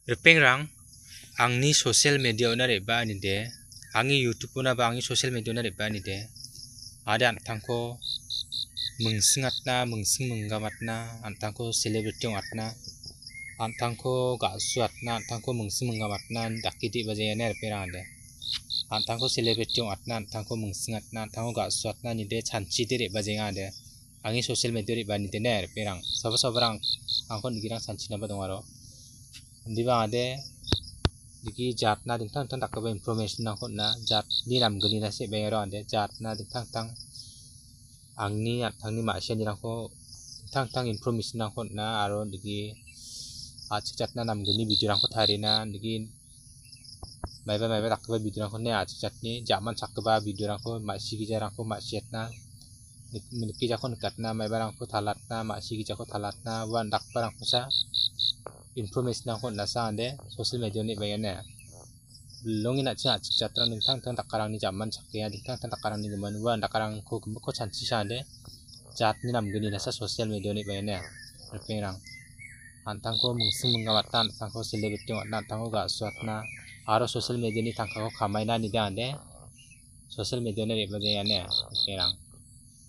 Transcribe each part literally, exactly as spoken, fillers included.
Ripengrang, angni social media-ona re·baanide, angni YouTube-ona ba angni social media-ona re·baanide, ade an·tangko mingsingatna, mingsing minggamatna, an·tangko celebrity ong·atna, an·tangko ga·suatna, an·tangko mingsing minggamatna dake de·bajenga ine ripengrang ade. An·tangko celebrity ong·atna, an·tangko mingsingatna, an·tangko ga·suatna nide chanchide re·bajenga ade. Angni social media re·baanide ine ripengrang. Saba sabarang angko nigirang sanchinaba dongaro. Indiba ade nigi jatna dingtang dingtang dakgipa information-rangko on·a, jatni namgnina se·baengaro ade, jatna dingtang dingtang angni an·tangni ma·sianirangko dingtang dingtang information-rangko on·a, aro nigi a·chik jatna namgni video-rangko tarina, nigi maiba maiba dakgipa video-rangko on·a, a·chik jatni ja·man chakgipa video-rangko, ma·sigijarangko ma·siatna, nik-, nikgijako nikatna, maibarangko talatna, ma·sigijako talatna, uan dakgiparangkosa information-rangko on·asa ande social media-oni re·baenga ine. Bilongen an·ching a·chik jatrang dingtang dingtang dakarangni ja·man chakenga, dingtang dingtang dakarangni gimin, uan dakarangko gimikko chanchisa ande jatni namgnina sa social media-oni re·baenga ine. Ripengrang, an·tangko mingsing minggamatna, an·tangko celebrity ong·atna, an·tangko ga·suatna, aro social media-ni tangkako kamaina nide ande social media-oni re·bajenga ine, ripengrang.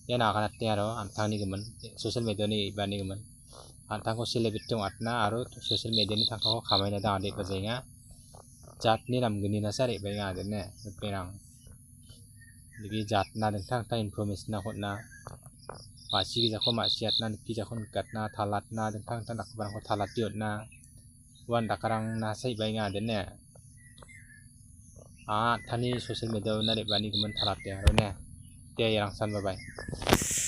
Ian aganate aro an·tangni gimin, social media-oni re·baani gimin. An·tangko celebrity ong·atna aro social media-ni tangkako kamaina dang·ade re·bajenga. Jatni namgnina sa re·baenga ade ine, ripengrang. Nigi jatna dingtang dingtang information-rangko on·a. Ma·sigijako ma·siatna, nikgijako nikatna, talatna, dingtang dingtang dakgiparangko talate on·a. Uan dakarangna sa re·baenga ade ine. A, an·tangni social media-ona re·baani gimin talate aro ine. De, iarangsan, bye bye.